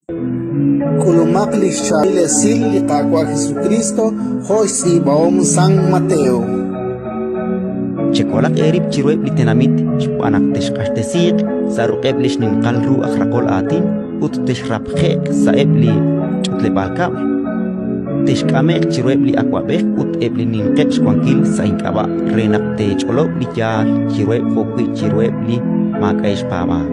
K'ulumaq li xchaab'il esil li Qaawa' Jesukriist jo' xtz'iib'ahom San Mateo. Chekolaq eerib' chiruheb' li tenamit xb'aan naq texq'axtesiiq sa' ruq'eb' li xninqal ru aj raqol aatin ut texrapje'q sa'eb' li ch'utleb'aal kab'l. Texk'ame'q chiruheb' li awab'ej ut eb' li ninqeb' xwankil sa' ink'ab'a' re naq teech'olob' li yaal chiruheb' jo'wi' chiruheb' li maak'a'eb' xpaab'aal.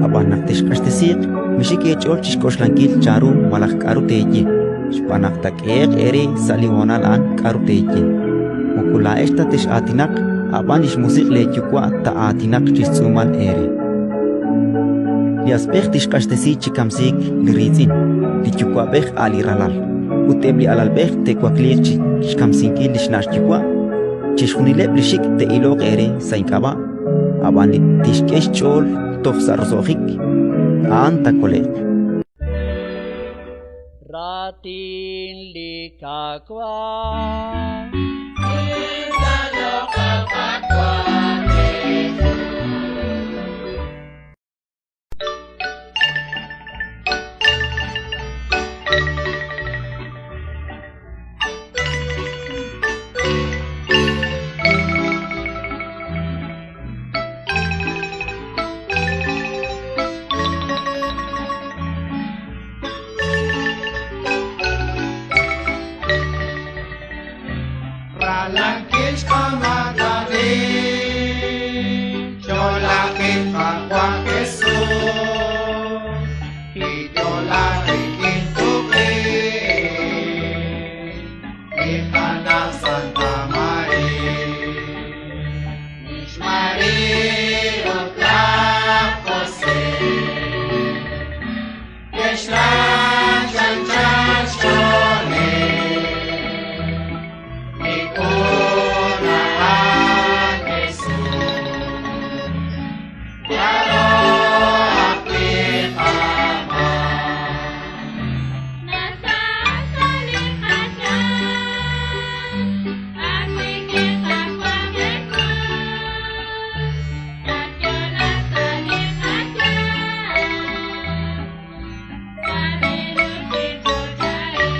Ab'an naq texq'axtesiiq, mixik eech'ool chi xk'oxlankil chanru malaj k'aru teeye, xb'aan naq taak'ehe'q eere sa' li honal a'an k'aru teeye. Moko laa'ex ta tex'aatinaq, ab'an li xMusiq' leeYuwa' taa'aatinaq chi xtz'uumal eere. Li asb'ej tixq'axtesi chi kamsiik li riitz'in, li yuwa'b'ej a' li ralal, ut eb' li alalb'ej te'wakliiq chi xkamsinkil li xna' xyuwa'. Chixjunileb' li xik' te'iloq eere sa' ink'ab'a', ab'an li tixk'e xch'ool toj sa' roso'jik, a'an taakole'q. Raatin li Qaawa'. Ralankil xk'amatani, xyo'lajik Qaawa' Jesus, kiyo'lajik intuq'il, li qana' Santa Maria, lix Maria ut laj José, ke'xra chi anchal xch'ooleb'. Li k'uula'al Jesus, yalo ajwi' qamaak. Nasach sa' li qaxam, ak rik'in Qaawa' Jesus, tatyo'laaq sa' li qaxam, sa' li ruuchich'och' a'in.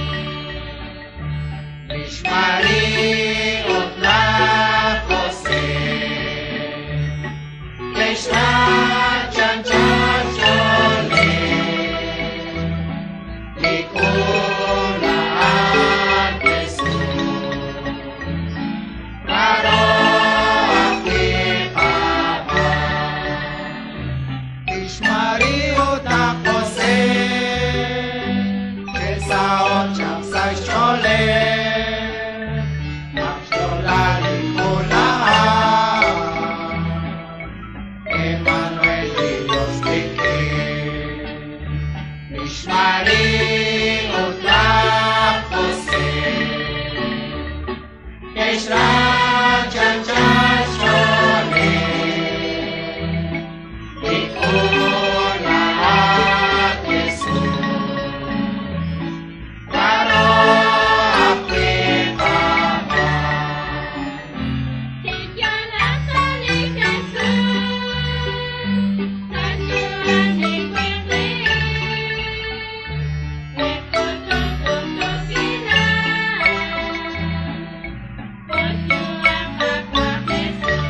Lix Maria ut laj José ke'xra chi anchal xch'ooleb' li k'uula'al Jesus, raaro ajwi' qab'aan. Lix Maria ut laj José ke'saho'k chaq sa' xch'ooleb' naq xyo'la li k'uula'al. Emmanuel li Dios qik'in. Lix Maria ut laj José ke'xra chi anchal xch'ooleb' li k'uula'al Jesus, raaro ajwi' qab'aan. Chiyo'laaq sa' li Jesus, sa' xyu'am li winq li k'utuk tuqtuukilal, ut xyu'am Qaawa' Jesus.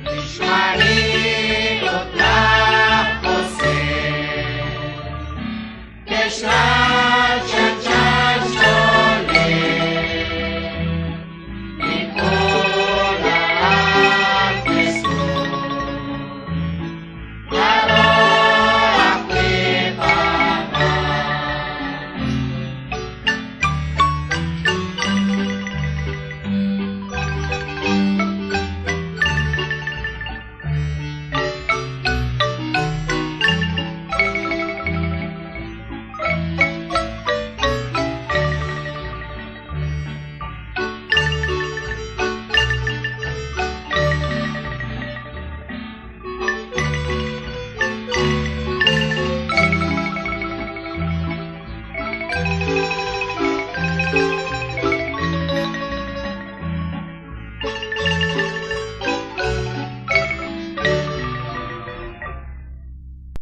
Lix Maria ut laj José ke'xra